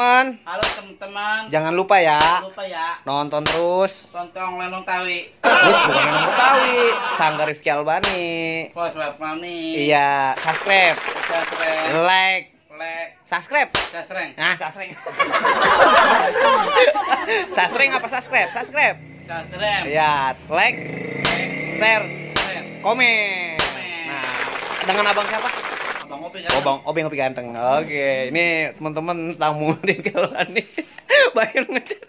teman-teman. Halo teman-teman. Jangan lupa ya. Jangan lupa ya. Nonton terus. Tonton Lenong Tawi. Bukan Lenong Betawi. Sanggar Rifki Albani. Bos Mani. Iya, subscribe. Subscribe. Like. Subscribe. Subscribe. Nah, subscribe. Subscribe apa subscribe? Subscribe. Subscribe. Iya, like, share, komen. Nah, dengan abang siapa? Abang Opi Oh, Bang Obi Ngopi ganteng. Oke, ini teman-teman tamu di Kelani. Bayar ngejar.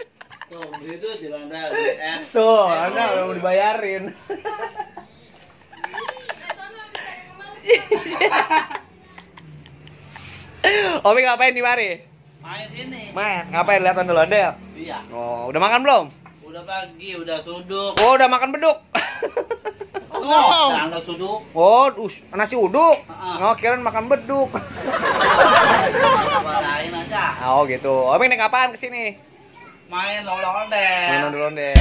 Tuh, itu di Landa GS. Tuh, Anda udah mau dibayarin. Obi ngapain di mari? Main sini. Main. Ngapain lihat dulu Anda? Iya. Oh, udah makan belum? Udah pagi, udah suduk. Oh, udah makan beduk. Oh, jangan suduk. Oh, nasi uduk. Oh, Heeh. kirain makan beduk. Apa lain aja. Oh, gitu. Obi naik apaan ke sini? Main lolong deh. Main dulu deh.